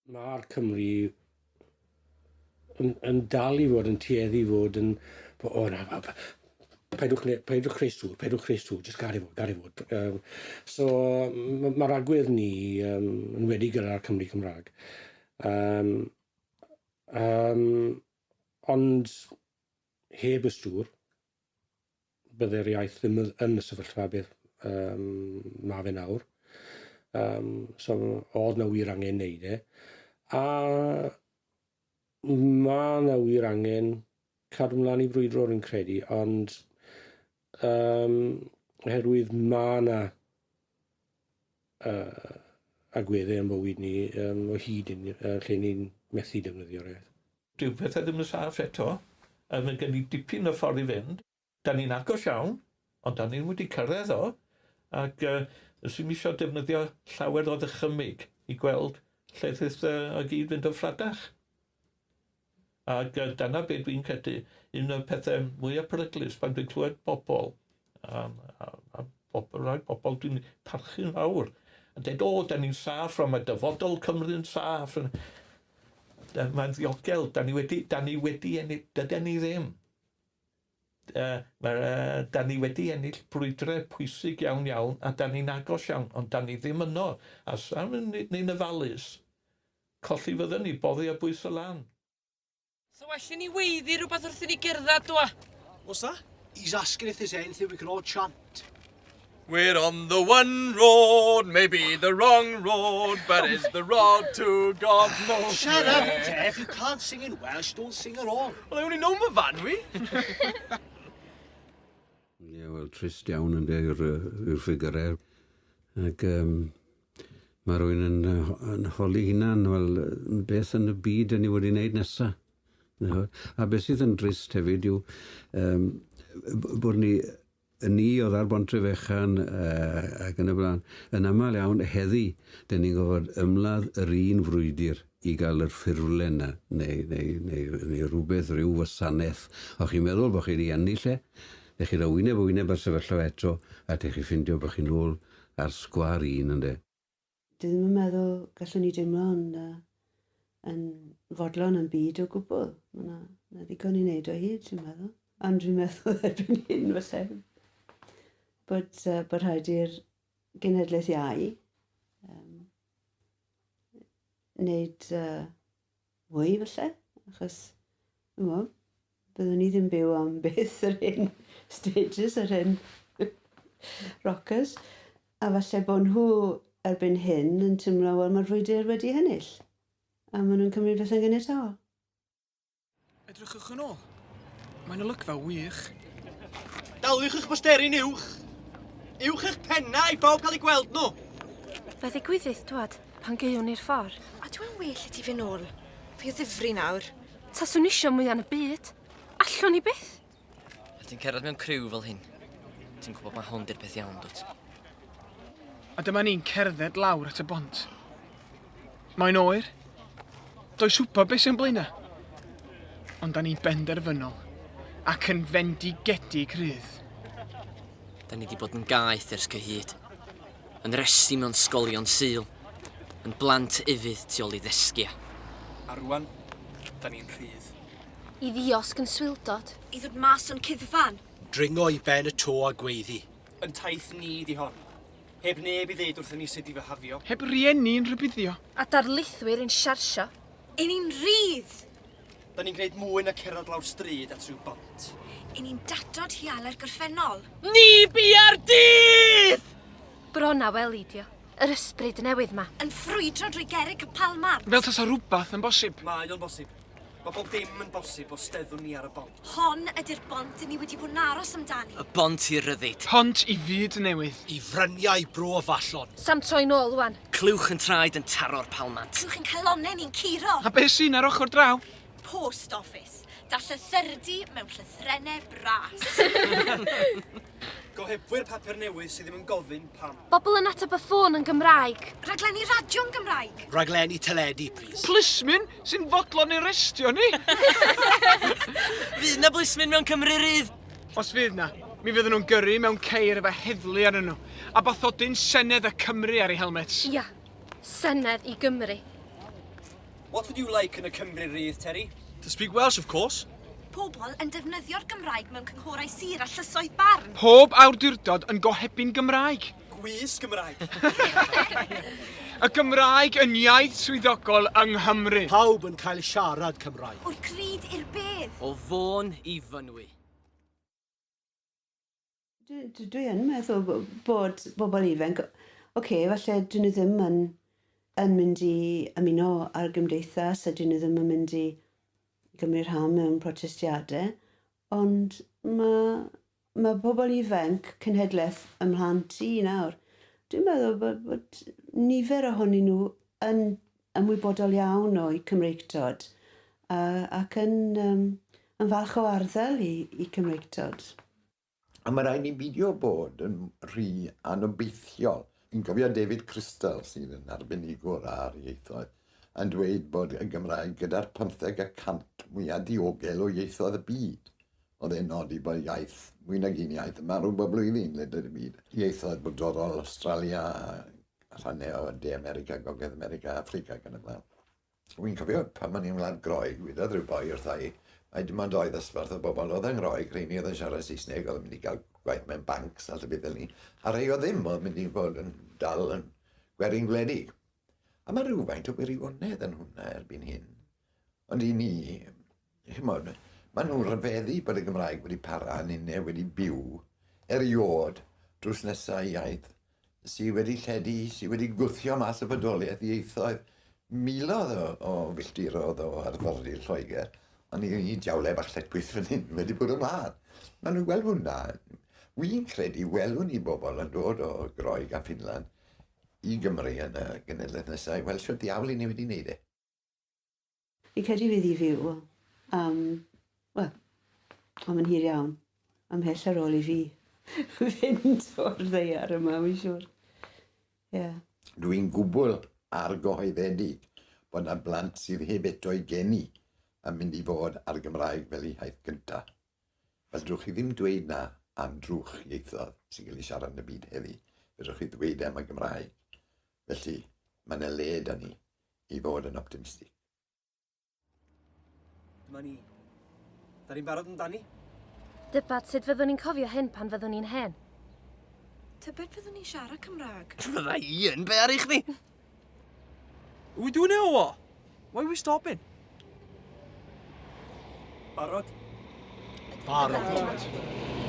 Mae'r Cymry yn, yn dal i fod yn tueddu i fod yn, o na, paidwch, paidwch creu stŵr, paidwch creu stŵr, jyst gad i fod, gad i fod. So mae'r agwedd ni yn wedi gyda'r Cymry Cymraeg. Ond heb y stŵr, bydde'r iaith ddim yn y sefyllfa beth ma' fe nawr. So oedd 'na wir angen neud e. A ma' 'na wir angen cadw mlaen i brwydro rwy'n credu, ond oherwydd ma' 'na agweddau yn bywyd ni o hyd yn, lle ni'n methu defnyddio'r iaith. Dyw pethau ddim yn saff eto, a mae gen i dipyn o ffordd i fynd. Da ni'n agos iawn, ond da ni'n wedi cyrraedd o, ac uh, sy'n isio defnyddio llawer o ddychymyg i gweld lle fydd o gyd fynd yn ffradach. Ac uh, dyna beth dwi'n credu, un o'r pethau mwyaf peryglus pan dwi'n clywed bobl, a bobl, rhai bobl dwi'n parchu'n fawr, yn dweud, o, da ni'n saff, mae dyfodol Cymru'n saff. Mae'n ddiogel, da ni wedi, da ni wedi ennill, dyden ni ddim. Mae, da ni wedi ennill brwydrau pwysig iawn iawn, a da ni'n agos iawn, ond da ni ddim yno. A sa ni'n ofalus, colli fydden ni, boddi ar bwys y lan. So well i ni weiddi rhywbeth wrth i ni gerdded, dwa. What's that? He's asking if there's anything we can all chant. We're on the one road, maybe the wrong road, but it's the road to God knows Shut up, Tev. You can't sing in Welsh, don't sing at all. Well, I only know Myfanwy. Ie, wel, trist iawn yn yw'r yw'r ffigurau. Ac mae rhywun yn holi hunan, wel, beth yn y byd yn ni wedi wneud nesaf? A beth sydd yn drist hefyd yw bod ni ni oedd ar Bontrefechan ac yn y blaen, yn aml iawn heddi, dyn ni'n gorfod ymladd yr un frwydr i gael yr ffurflen 'na, neu rhywbeth, rhyw wasanaeth. O chi'n meddwl bod chi wedi ennill e, dych chi'n rhoi wyneb yn wyneb â'r sefyllfa eto, a dych chi'n ffindio bod chi'n ôl ar sgwâr un, ynde. Dwi ddim yn meddwl gallwn ni deimlo yn fodlon yn byd o gwbl. Mae yna, na ddigon i wneud o hyd, dwi'n meddwl. Ond dwi'n meddwl erbyn hyn, falle, bod rhaid i'r genhedlaeth iau wneud mwy, falle, achos, dwi'n byddwn ni ddim byw am byth yr hyn stages, yr hyn rockers. A falle bod nhw erbyn hyn yn teimlo, wel, mae'r frwydr wedi ennill. A maen nhw'n cymryd pethau'n ganiataol. Edrychwch yn ôl. Mae'n olygfa wych. Daliwch eich posteri'n uwch. Uwch eich pennau i bawb cael eu gweld nhw. Fe ddigwyddith, dwad, pan gaewn ni'r ffordd. A dwi'n well i ti fynd nôl. Fi o ddifri nawr. Taswn isio mwyaf yn y byd. Allwn ni byth. A ti'n cerdded mewn criw fel hyn. Ti'n gwybod mae hwn di'r peth iawn, dwt. A dyma ni'n cerdded lawr at y bont. Mae'n oer. Does wybod beth sy'n blaenau. Ond da ni'n benderfynol ac yn fendigedig rhydd. Da ni di bod yn gaeth ers cyhyd. Yn resi mewn sgolion Sul. Yn blant ufudd tu ôl i ddesgia. A rwan, da ni'n rhydd. I ddiosg yn swildod. I ddod mas o'n cuddfan. Dringo i ben y to a gweiddi. Yn taith ni di hon. Heb neb i ddeud wrthyn ni sut i fyhafio. Heb rieni'n rhybuddio. A darlithwyr yn siarsio. I ni'n rhydd! Da ni'n gwneud mwy na cerdded lawr stryd at rhyw bont. I ni'n datod hiale'r gorffennol. Ni bia'r dydd! Bron a weli, dio. Yr ysbryd newydd ma. Yn ffrwydro drwy gerrig y palmant. Fel tasa rhywbeth yn bosib. Mae o'n bosib. Mae bob dim yn bosib os steddwn ni ar y bont. Hon ydy'r bont i ni wedi bod yn aros amdani. Y bont i ryddid. Pont i fyd newydd. I fryniau bro Afallon. Sam troi nôl wan. Clywch yn traed yn taro'r palmant. Clywch yn calonnau ni'n curo. A beth sy'n ar ochr draw? Post office. Da llythyrdy mewn llythrennau bras. Gohebwyr papur newydd sydd ddim yn gofyn pam. Bobl yn ateb y ffôn yn Gymraeg. Rhaglenni radio'n Gymraeg. Rhaglenni teledu, please. Plismyn sy'n fodlon i restio ni. Fydd na blismyn mewn Cymru rydd? Os fydd na, mi fydden nhw'n gyrru mewn ceir efo heddlu arnyn nhw. A bathodyn Senedd y Cymru ar eu helmets. Ia, Senedd i Gymru. What would you like yn y Cymru rydd, Terry? To speak Welsh, of course. Pobl yn defnyddio'r Gymraeg mewn cynghorau sir a llysoedd barn. Pob awdurdod yn gohebu'n Gymraeg. Gwys Gymraeg. Y Gymraeg yn iaith swyddogol yng Nghymru. Pawb yn cael siarad Cymraeg. O'r cryd i'r bedd. O Fôn i Fynwy. Dwi yn meddwl bod bobl ifanc, oce, falle dyn nhw ddim yn mynd i ymuno â'r gymdeithas a dyn nhw ddim yn mynd i gymryd rhan mewn protestiadau, ond mae pobl ifanc cenhedlaeth ym mhlant i nawr, dwi'n meddwl bod nifer ohonyn nhw yn ymwybodol iawn o'u Cymreictod ac yn falch o arddel i Cymreictod. A mae rhaid ni beidio bod yn rhy anobeithiol. Fi'n cofio David Crystal, sydd yn arbenigwr ar ieithoedd, yn dweud bod y Gymraeg gyda'r 15% mwyaf diogel o ieithoedd y byd. Oedd e'n nodi bod iaith, mwy nag un iaith, yn marw bob blwyddyn ledled y byd. Ieithoedd brodorol Australia, rhannau o De America, Gogledd America, Affrica ac yn y blaen. Wy'n cofio pan o'n i'n Wlad Groeg, wedodd rhyw boi wrtha i, mai dim ond doi ddosbarth o bobl oedd yng Ngroeg, rheini oedd yn siarad Saesneg, oedd yn mynd i gael gwaith mewn bancs a llefydd fel 'ny, a rhai oedd ddim, oedd yn mynd i fod yn dal yn gwerin gwledig. A mae rhywfaint o wirionedd yn hwnna erbyn hyn. Ond i ni, chimod, maen nhw'n rhyfeddu bod y Gymraeg wedi para yn unne wedi byw eriod drws nesaf iaith sydd wedi lledu, sydd wedi gwthio mas y bodoliaeth ieithoedd miloedd o filltiroedd o arfordir Lloegr, ond i diawlau bach lletchwith fan hyn wedi bod ymlaen. Maen nhw'n gweld hwnna. Wy'n credu welwn ni bobl yn dod o Groeg a Finland i Gymru yn y genedlaeth nesaf i weld shwt ddiawl i ni wedi wneud e. Fi'n credu fydd hi fyw am, wel, am yn hir iawn. Ymhell ar ôl i fi fynd o'r ddaear yma, fi'n siŵr. Ie. Yeah. Dwi'n gwbl argyhoeddedig bod yna blant sydd heb eto i geni yn mynd i fod ar Gymraeg fel eu hiaith gyntaf. Fedrwch chi ddim dweud na am drwch ieithoedd sy'n cael ei siarad yn y byd heddi. Fedrwch chi ddweud am y Gymraeg. Felly, mae yna le da ni i fod yn optimistig. Dyma ni. Da ni'n barod amdani? Dybad sut fyddwn ni'n cofio hyn pan fyddwn ni'n hen? Tybed fyddwn ni'n siarad Cymraeg? Fydda i yn, be ar i chdi? Are we doing it or what? Why are we stopping? Barod? Barod.